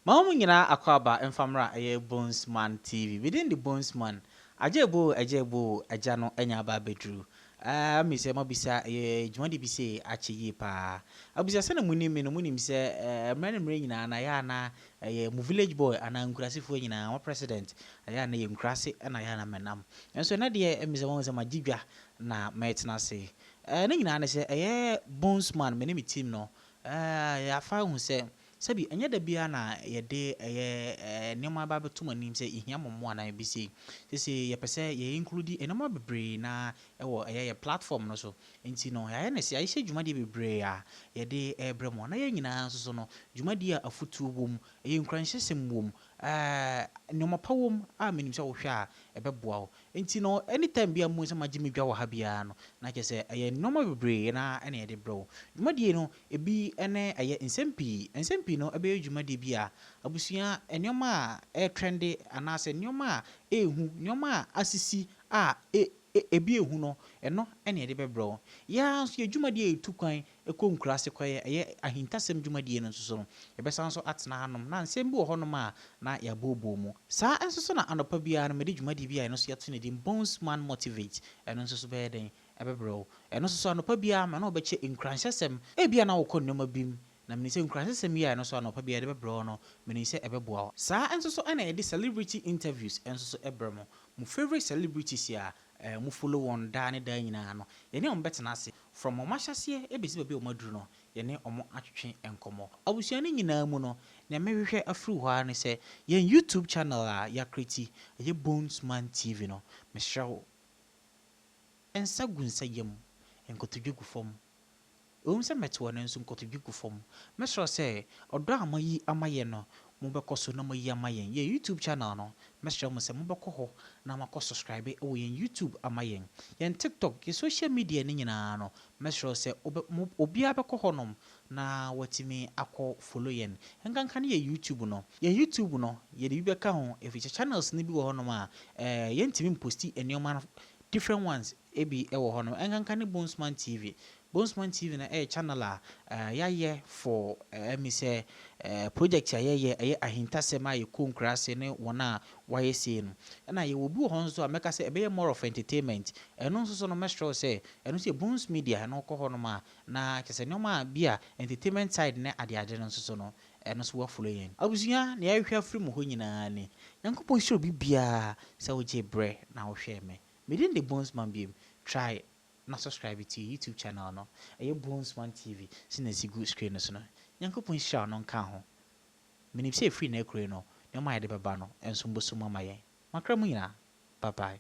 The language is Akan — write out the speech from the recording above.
Ma mo nyinaa akwaaba mfa mmra ɛyɛ Bonesman TV. Within the Bonesman, agye ebo agye ebo agya no anya aba abɛduru. Mi sɛ mabisa ɛyɛ dwumadi bi sɛ akyɛ yie paa. Abisa sɛ na munim mi no, munim sɛ mmerɛ ne mmerɛ nyinaa na yɛ ana ɛyɛ mo village boy anaa nkurasefoɔ nyinaa mo president, ɛyɛ ana yɛ nkurase ɛna yɛ ana mɛnam. Nso ɛnɛ deɛ, ɛmi sɛ wɔn sɛ magye dwa na mɛtena ase. Ne nyinaa ne sɛ ɛyɛ Bonesman, me ne me team no, yɛafa ahu sɛ sɛbi ɛnyɛ da biara na yɛde ɛyɛ nneɛma aba abɛto mo anim sɛ ihia mo mmoa anaa ebi sei. Sese yɛpɛ sɛ yɛ include nneɛma bebree na ɛwɔ ɛyɛ yɛ platform no so. Nti no yɛayɛ ne sɛ yɛahyehyɛ dwumadie bebree a yɛde ɛrebrɛ mo, na yɛn nyinaa nso so no, dwumadie a afotuo wɔ mu, ɛyɛ nkuranhyɛsɛm wɔ mu, nneɛma pa wɔ mu a menim sɛ wohwɛ a ɛbɛboa wo. Nti no anytime bi a mo sɛ magye me dwa wɔ ha biara no, na kyerɛ sɛ ɛyɛ nneɛma bebree na ɛna yɛde brɛ wo. Dwumadie no ebi ɛne ɛyɛ nsɛm pii. Nsɛm pii no ɛbɛyɛ dwumadie bi a abusua, nneɛma a ɛretrend anaasɛ nneɛma a ɛɛhu, nneɛma a asisi a ebi ehu no, ɛno ɛna yɛde bɛbrɛ wo. Yɛa nso yɛ dwumadie a yɛtu kwan ɛkɔ nkuraase kɔyɛ, ɛyɛ ahintasɛm dwumadie no nso so no, yɛbɛsan so atena hanom na nsɛm bi wɔ hɔnom a na yɛabooboo mu. Saa nso so na anɔpa biara no mede dwumadie bi a ɛno nso yɛato ne din Bonesman Motivate, ɛno nso so bɛyɛ den ɛbɛbrɛ wo. Ɛno nso so anɔpa biara ma na wɔbɛkyɛ nkuranhyɛsɛm. Ebia na wokɔ nneɛma bi mu na menim sɛ nkuranhyɛsɛm yi a ɛno nso anɔpa biara yɛde bɛbrɛ wo no, menim sɛ ɛbɛboa wo. Saa nso so ɛna yɛde celebrity interviews nso so ɛbrɛ mo. Mo favourite celebrities a mo follow wɔn daa ne daa nyinaa no, yɛne wɔn bɛtena ase from wɔn ahyɛseɛ ɛbɛsi baabi a wɔn aduru no, yɛne wɔn atwetwe nkɔmmɔ. Abusua no nyinaa mu no, nea mehwehwɛ afiri hɔ ara ne sɛ yɛn YouTube channel a yɛacreate, ɛyɛ Bonesman TV no, mesrɛ wo, nsa gu nsa yam, nkotodwe gu fam. Ɛwom sɛ mɛte wɔ no nso nkotodwe gu fam. Mɛsrɛ sɛ ɔdɔ a moayi ama yɛn no, mobɛkɔ so na moayi ama yɛn. Yɛn YouTube channel no, mɛsrɛ mo sɛ mobɛkɔ hɔ na moakɔ subscribe wɔ yɛn YouTube ama yɛn. Yɛn TikTok, yɛn social media no nyinaa no, mɛsrɛ sɛ obiara bɛkɔ hɔnom na watumi akɔ follow yɛn. Nkanka ne yɛ YouTube no. Yɛn YouTube no, yɛde bi bɛka ho ɛfiri sɛ channels no bi wɔ hɔnom a yɛntumi mpost nneɛma no, different ones ebi wɔ hɔnom. Nkanka ne Bonesman TV. Bonesman TV no ɛyɛ channel a yɛayɛ for ɛmi sɛ project a yɛyɛ, ɛyɛ ahintasɛm a yɛkɔ nkuraase ne wɔn a wɔayɛ sei no. Ɛna yɛwɔ bi wɔ hɔ nso a mɛka sɛ ɛbɛyɛ more of entertainment. Ɛno nso so no, mɛsrɛ wo sɛ ɛno nso yɛ Bones Media. Ɛno kɔ hɔnom a na kyerɛ sɛ nneɛma a bi a entertainment side ne adeade no nso so no, ɛno nso wɔafollow yɛn. Abusua, nea yɛhwehwɛ afiri mu hɔ nyinaa ni. Nyankopɔn nhyira obi biara sɛ wogye berɛ na wohwɛɛ me. Medin de Bonesman biem. Try na subscribe to YouTube channel no. Ɛyɛ Bonesman TV sɛ si gu screen no so no. Nyankopɔn nhyira wo no nka ho. Menim sɛ ɛfiri na akure no, nneɛma a yɛde bɛba no, ɛnso mbɔsom ama yɛn. Makra mu nyinaa. Bye bye.